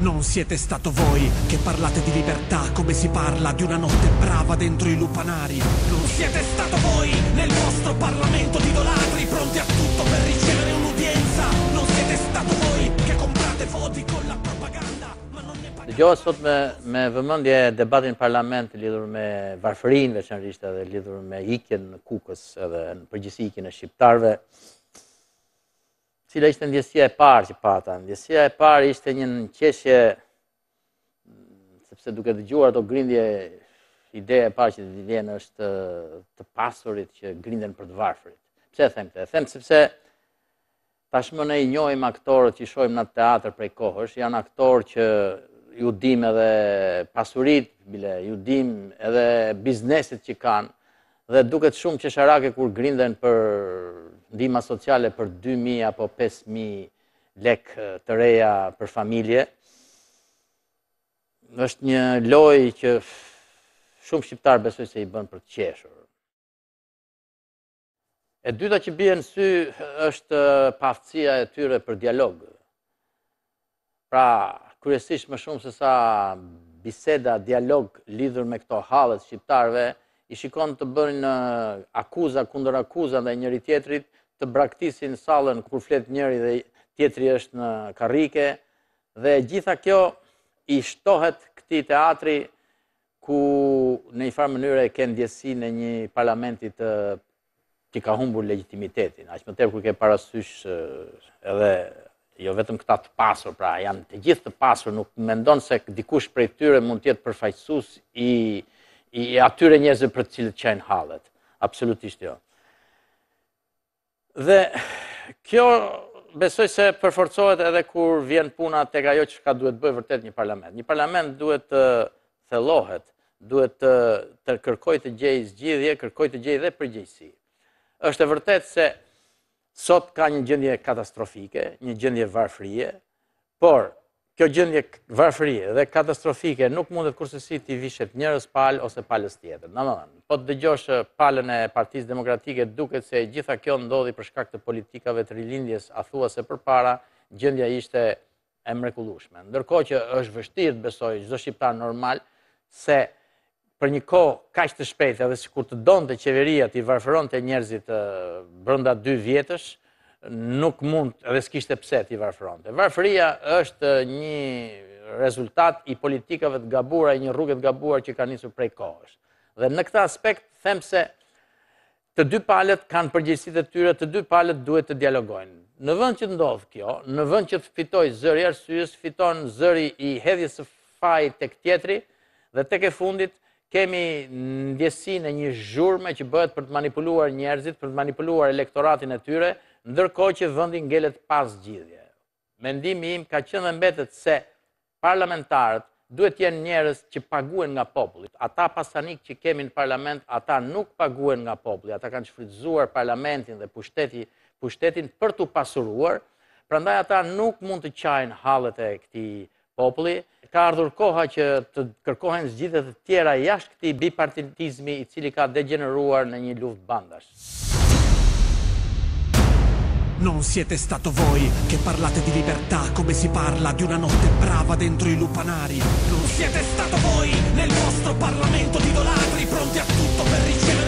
Non siete stato voi che parlate di libertà come si parla di una notte brava dentro i lupanari. Non siete stato voi nel vostro parlamento di idolatri pronti a tutto per ricevere un'udienza. Non siete stato voi che comprate voti con la propaganda. Ma non ne pagate. Dëgjova sot me me vëmendje debatin në parlament lidhur me varfërinë veçanërisht edhe lidhur me ikjen në Kukës edhe në përgjithësi ikjen e shqiptarëve. Cila ishte ndjesia e parë që pata? Ndjesia e parë ishte një qeshje, sepse duke dëgjuar ato grindje, ideja e parë që të vjen është të pasurit që grinden për të varfrit. Pse e them këtë? E them sepse tashmë ne i njohim aktorët që i shohim në atë teatër prej kohësh, janë aktorë që ju dim edhe pasuritë, bile, ju dim edhe bizneset që kanë, Dhe duket shumë qesharake kur grinden për ndihma sociale për 2.000 apo 5.000 lek të reja për familje. Është një lojë që shumë shqiptarë besoj se i bën për të qeshur. E dyta që bie në sy është paaftësia e tyre për dialog. Pra, kryesisht më shumë se sa biseda, dialog lidhur me këto halle të shqiptarëve, i shikon të bëjnë akuza kundër akuza ndaj njëri tjetrit, të braktisin sallën kur flet njëri dhe tjetri është në karrike dhe e gjitha kjo i shtohet këtij teatri ku në një farë mënyre ke ndjesinë e një parlamenti të që ka humbur legjitimitetin, aq më tepër kur ke parasysh edhe jo vetëm këta të pasur, pra janë të gjithë të pasur, nuk mendon se dikush prej tyre mund të jetë përfaqësues i i atyre njerëzve për të cilët qajnë hallet. Absolutisht jo. Dhe kjo besoj se përforcohet edhe kur vjen puna tek ajo çka duhet bëjë vërtet një parlament. Një parlament duhet të thellohet, duhet të të kërkojë të gjejë zgjidhje, kërkojë të gjejë dhe përgjegjësi. Është e vërtetë se sot ka një gjendje katastrofike, një gjendje varfërie, por kjo gjendje varfërie dhe katastrofike nuk mundet kurrsesi t'i vishet njërës palë ose palës tjetër. Domethënë, po të dëgjosh palën e Partisë Demokratike, duket se e gjitha kjo ndodhi për shkak të politikave të rilindjes, a thua se përpara gjendja ishte e mrekullueshme. Ndërkohë që është vështirë të besojë çdo shqiptar normal se për një kohë kaq të shpejtë edhe sikur të donte qeveria t'i varfëronte njerëzit brenda dy vjetësh, nuk mund edhe s'kishte pse t'i varfëronte. Varfëria është një rezultat i politikave të gabuara, i një rruge të gabuar që ka nisur prej kohësh. Dhe në këtë aspekt them se Të dy palët kanë përgjegjësitë e tyre, të dy palët duhet të dialogojnë. Në vend që të ndodhë kjo, në vend që të fitojë zëri i arsyes, fiton zëri i hedhjes së fajit tek tjetri dhe tek e fundit kemi ndjesinë e një zhurme që bëhet për të manipuluar njerëzit, për të manipuluar elektoratin e tyre, ndërkohë që vendi ngelet pa zgjidhje. Mendimi im ka qenë dhe mbetet se parlamentarët duhet të jenë njerëz që paguhen nga populli. Ata pasanikë që kemi në parlament, ata nuk paguhen nga populli, ata kanë shfrytëzuar parlamentin dhe pushteti, pushtetin për t'u pasuruar, prandaj ata nuk mund të qajnë hallet e këtij populli. Ka ardhur koha që të kërkohen zgjidhje të tjera jashtë këtij bipartitizmi i cili ka degjeneruar në një luftë bandash. Non siete stato voi che parlate di libertà come si parla di una notte brava dentro i lupanari. Non siete stato voi nel vostro parlamento di idolatri pronti a tutto per ricevere.